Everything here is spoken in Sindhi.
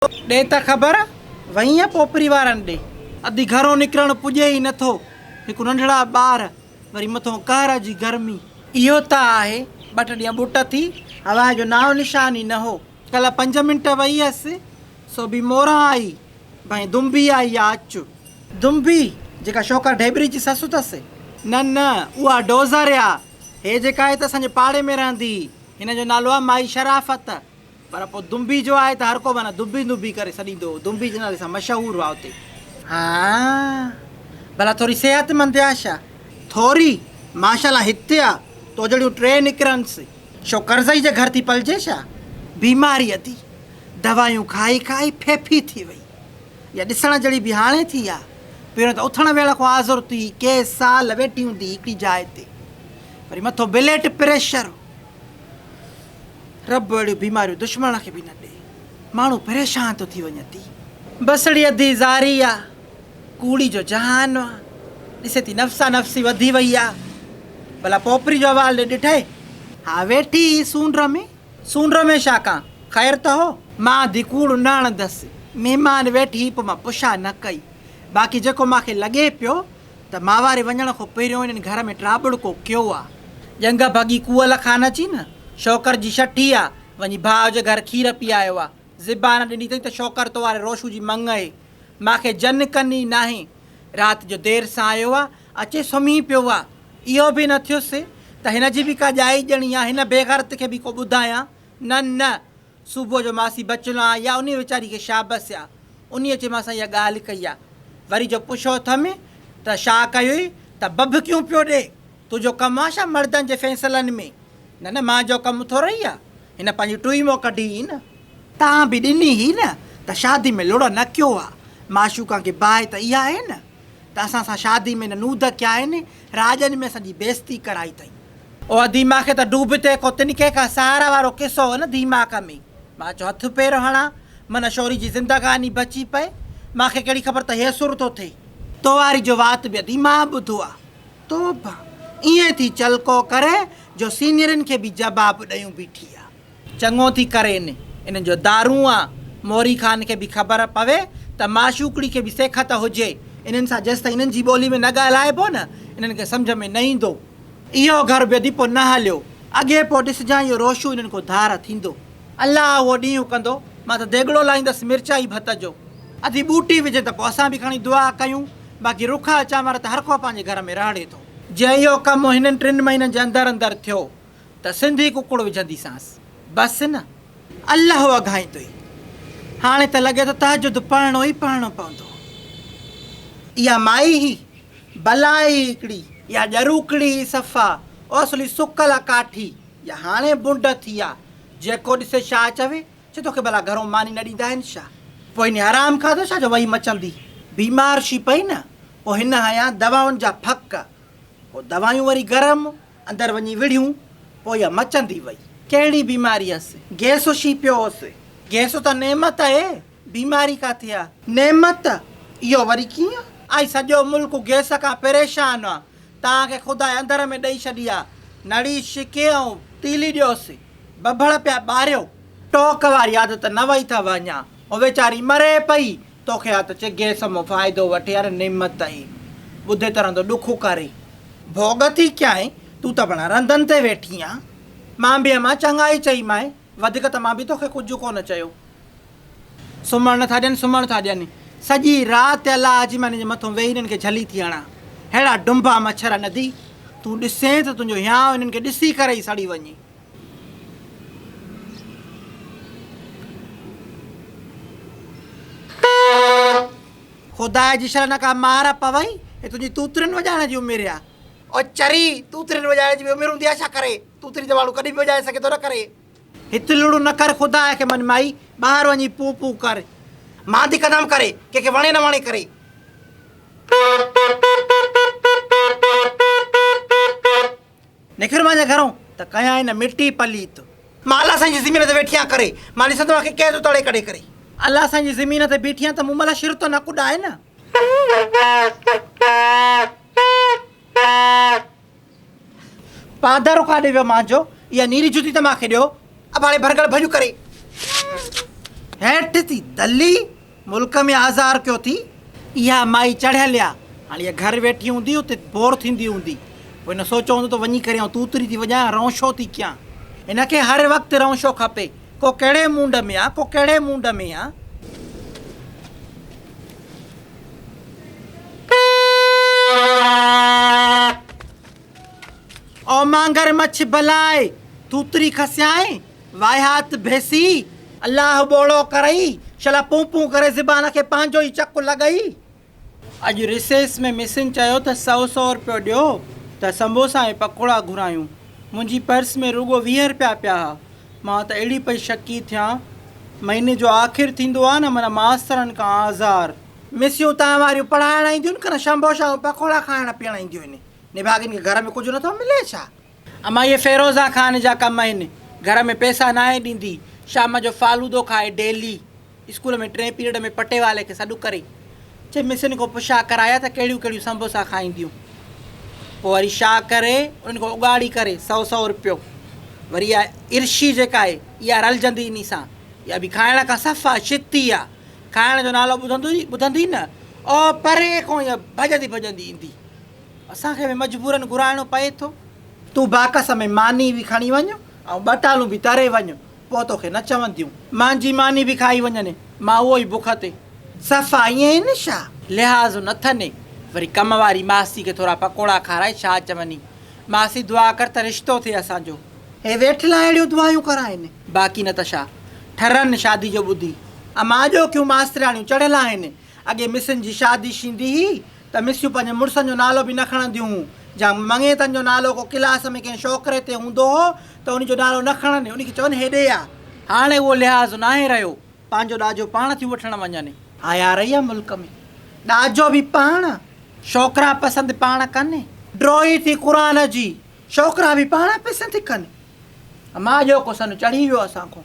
ڏي ته خبر، وئينء پوپري وارن ڏي؟ ادي گهرون نڪرڻ پڄي ئي نٿو. هڪ ننڍڙا ٻار، وري مٿون قهر جي گرمي. اهو ته آهي، ٻه ٽي ڏينهن ٻوٽ ٿي، هوا جو نانء نشان ئي نه هو. ڪلهه پنج منٽ وئي هيس، سو به موران آئي، ڀانء دنبي آئي آ، اچ. دنبي، جيڪا شوڪر ڍيٻري جي سس اٿس؟ نه نه، اها ڊوزر آ. هي جيڪا آهي ته اسان جي پاڙي ۾ رهندي هئي. هن جو نالو آ مائي شرافت. پر پوء دنبي جو آهي ته هر ڪو معنيٰ دنبي دنبي ڪري سڏيندو هو. دنبي جي نالي سان مشهور هئا اتي. ها ڀلا ٿوري صحت مند آ ڇا؟ ٿوري؟ ماشاء الله هتي آ تو جهڙيون ٽي نڪرنس. شو ڪرزئي جي گهر ٿي پلجي ڇا؟ بيماري ادي، دوايون کائي کائي ڦيڦي ٿي وئي. اها ڏسڻ جهڙي به هاڻي ٿي آ. پهريون ته اٿڻ ويهڻ کان آزر ٿي ڪي سال ويٺي هوندي هئي هڪڙي جاء تي. وري مٿو بليٽ پريشر. رب اهڙيون بيماريون دشمڻ کي به نه ڏي. ماڻهو پريشان ٿو ٿي وڃي ادي. بسڙي ادي زاري آ. ڪوڙي جو جهان آ. ڏسي ٿي نفسا نفسي وڌي وئي آ. ڀلا پوپري جو احوال ڏي ڏٺئي؟ ها ويٺي هئي سونڊ ۾. سونڊ ۾ ڇا ڪان؟ خير ته هو؟ مان ادي ڪوڙ نه هڻندس. مهمان ويٺي هئي پوء مان پڇا نه ڪئي. باقي جيڪو مان کي لڳي پيو ته ماهواري وڃڻ کان پهريون هنن گهر ۾ ٽاٻڙڪو ڪيو آ. ڄنگهه ڀڳي ڪوئل خان جي نه، شوڪر جي شٺي آ، وڃي ڀاء جي گهر کير پيايو آ. زبان ڏني اٿئي ته شوڪر تو واري روشو جي مڱ اهي. مان کي جن ڪن ئي ناهي. رات جو دير سان آيو آ، اچي سمهي پيو آ. اهو به نه ٿيس ته هن جي به ڪا ڄائي ڄڻي آ، هن بيغرت کي به ڪو ٻڌايان. نه نه. صبح جو ماسي بچلان آئي آ، انهيء ويچاري کي شابس آ، انهيء اچي مان سان اها ڳالهه ڪئي آ. وري جو پڇيو اٿم ته شا ڪيوئي ته بڀڪيون پيو ڏي. تنهنجو ڪم آ ڇا مردن جي فيصلن ۾؟ نه نه مانجو ڪم ٿورئي آ. هن پنهنجي ٽوئي مون ڪڍي هئي نه. تان به ڏني هئي نه ته شادي ۾ لڙ نه ڪيو آ. معشوقان کي باهه ته اها آهي نه ته اسان سان شادي ۾ نه نود ڪيا آهن، راڄن ۾ اسان جي بيستي ڪرائي اٿئي. او ادي مان کي ته ڊوب تي ڪو تنڪي کان سهارا وارو قصو هو نه ديماڪ ۾. مان چيو هٿ پير هڻان، من شوري جي زندگاني بچي پئي. مان کي ڪهڙي خبر ته هيسر ٿو ٿئي. تو واري جو وات به ادي مان ٻڌو آ. توبه! ائين ٿي چلڪو ڪري جو سينيئرن کي به جواب ڏيون بيٺي آ. چڱو ٿي ڪرين. انهن جو دارون آ. موري خان کي به خبر پوي ته معشوقڙي کي به سيکت هجي. انهن سان جيستائين انهن جي ٻولي ۾ نه ڳالهائبو نه، انهن کي سمجهه ۾ نه ايندو. اهو گهر به ادي پوء نه هليو. اڳي پوء ڏسجان اهو روشو انهن کان ڌار ٿيندو. الله اهو ڏينهن ڪندو. مان ته ديڳڙو لائيندس مرچائي ڀت جو. ادي ٻوٽي وجهين ته پوء اسان به کڻي دعا ڪيون. باقي رکا چانور ته هرڪو پنهنجي گهر ۾ رهڙي ٿو. جي اهو ڪم هنن ٽن مهينن جي اندر اندر ٿيو ته سنڌي ڪڪڙ وجهنديسانس. بس نه. الله اگهائيندوئي. هاڻي ته لڳي ٿو تهجد پڙهڻو ئي پڙهڻو پوندو. اها مائي هئي. بلا هئي هڪڙي. اها ڄروڪڙي هئي صفا. اوسلي سڪل ڪاٺي. اها هاڻي بنڊ ٿي آ. جيڪو ڏسي شاهه چوي. چي توکي ڀلا گهرون ماني نه ڏيندا آهن ڇا؟ پوء هن حرام کاڌو ڇا جو وئي مچندي. بيمار شي پئي نه. پوء هن هنيا دوائن جا ڦڪ. پوء دوايون وري گرم. اندر وڃي وڙهيون، پوء اها مچندي وئي. ڪهڙي بيماري هيس؟ گيس شي پيو هوس. گيس ته نعمت آهي، بيماري ڪاٿي آ؟ نعمت؟ اهو وري ڪيئن؟ آئي سڄو ملڪ گيس کان پريشان آ، توهان کي خدا اندر ۾ ڏئي ڇڏي آ. نڙي ڇڪي ۽ تيلي ڏيوس. ڀڀڙ پيا ٻاريو. ٽوڪ واري عادت نه وئي اٿو اڃا. هو ويچاري مري پئي. توکي آ ته چي گيس مون فائدو وٺي يار نعمت اهي. ٻڌي ته رهندو ڏک ڪري. ڀوڳ ٿي ڪيائين، تون ته بڻا رندن تي ويٺي آن. مان به امان چڱائي چئي مانء، وڌيڪ ته مان به توکي ڪجهه ڪونه چيو. سمهڻ نه ٿا ڏين، سمهڻ ٿا ڏين. سڄي رات الله جي مان هنن جي مٿون ويهي هنن کي جهلي ٿي هڻان. ههڙا ڊنبا مڇر ندي، تون ڏسين ته تنهنجو هيانء هنن کي ڏسي ڪري ئي سڙي وڃي. خدا جي شل نه ڪا مار پوئي، هي تنهنجي توترين وڄائڻ جي عمر آ. او چري، توترين وڄائڻ جي به عمر هوندي آ ڇا ڪري؟ توتري ته ماڻهو ڪڏهن به وڄائي سگهي ٿو نه ڪري. هت لڙ نه ڪر خدا کي من مائي، ٻاهر وڃي پون پون ڪر. مان ٿي قدم ڪري، ڪنهن کي وڻي نه وڻي ڪري. نڪر مانجي گهرون ته ڪيائين نه مٽي پليت. مان الله سائين جي زمين تي ويٺي آهيان ڪري مان ڏسان ته مان کي ڪنهن ٿو تڙي ڪڍي ڪري. الله سائين جي زمين تي بيٺي آهيان ته مون مهل شر ته نه ڪڏائي نه. پادر ڪاڏي ويو مانجو اها نيري جتي ته مان کي ڏيو. اباڻي ڀرڳڙ ڀڄ ڪري. هيٺ ٿي دلي ملڪ ۾ آزار ڪيو ٿي. اها مائي چڙهيل آ. هاڻي اها گهر ويٺي هوندي اتي بور ٿيندي هوندي. پوء هن سوچيو هوندو ته وڃي ڪري آئون توتري ٿي وڄايان رئونشو ٿي ڪيان. هن کي هر وقت رئونشو کپي. ڪو ڪهڙي مونڊ ۾ آ ڪو ڪهڙي مونڊ ۾ آ. او مانگر مڇ بلائي، توتري کسيائين، واهيات ڀيسي، الله ٻوڙو ڪرئي، شلا پون پون ڪري زبان کي پنهنجو ئي چڪ لڳئي. اڄ رسيس ۾ مسن چيو ته سئو سئو رپيو ڏيو ته سمبوسا ۽ پڪوڙا گهرايون. منهنجي پرس ۾ رڳو 20 رپيا پيا ها. مان ته اهڙي پئي شڪي ٿيان. مهيني جو آخر ٿيندو آ نه معنيٰ ماسترن کان آزار. مسيون تان واريون پڙهائڻ اينديون آهن ڪنه شمبوشا ۽ پڪوڙا کائڻ پيئڻ اينديون آهن. نڀاڳين کي گهر ۾ ڪجهه نٿو ملي ڇا؟ اما اهي فيروزا خان جا ڪم آهن. گهر ۾ پئسا ناهي ڏيندي. شام جو فالودو کائي ڊيلي. اسڪول ۾ ٽئين پيريڊ ۾ پٽيوالي کي سڏ ڪري چئي مسين کان پڇا ڪرايا ته ڪهڙيون ڪهڙيون سمبوسا کائينديون. پوء وري شا ڪري انهن کان اڳاڙي ڪري سئو سئو رپيو. وري اها عرشي جيڪا آهي اها رلجندي انهي سان. اها به کائڻ کان صفا ڇتي آ. کائڻ جو نالو ٻڌندي نه او پري کان ائين ڀڄندي ڀڄندي ايندي. اسان کي به مجبورن گهرائڻو پئي ٿو. تون باڪس ۾ ماني به کڻي وڃ ۽ ٻه ٽالون به تري وڃ، پوء توکي نه چونديون. مانجي ماني به کائي وڃن، مان اهو ئي بک تي. صفا ائين ئي نه ڇا؟ لحاظ نه ٿني. وري ڪم واري ماسي کي ٿورا پڪوڙا کارائي ڇا چوني. ماسي دعا ڪر ته رشتو ٿئي اسان جو. هي ويٺل اهڙيون دعايون ڪرائين. باقي نه ته ڇا. ٺرن شادي جو ٻڌي. امان اڄوڪيون ماسترياڻيون چڙهيل آهن. اڳي مسن جي شادي شيندي هئي ته مسيون پنهنجي مڙسن جو نالو به نه کڻنديون هون. جا مڱيتن جو نالو ڪو ڪلاس ۾ ڪنهن شوڪري تي هوندو هو ته انهي جو نالو نه کڻن، انهي کي چون هيڏي آ. هاڻي اهو لحاظ ناهي رهيو. پنهنجو ڏاجو پاڻ ٿيون وٺڻ وڃن. آيا رهيا ملڪ ۾. ڏاجو به پاڻ. شوڪرا پسند پاڻ ڪن. ڊوهي ٿي قرآن جي. شوڪرا به پاڻ پسند ڪن. امان اڄوڪو سن چڙهي ويو اسان کان.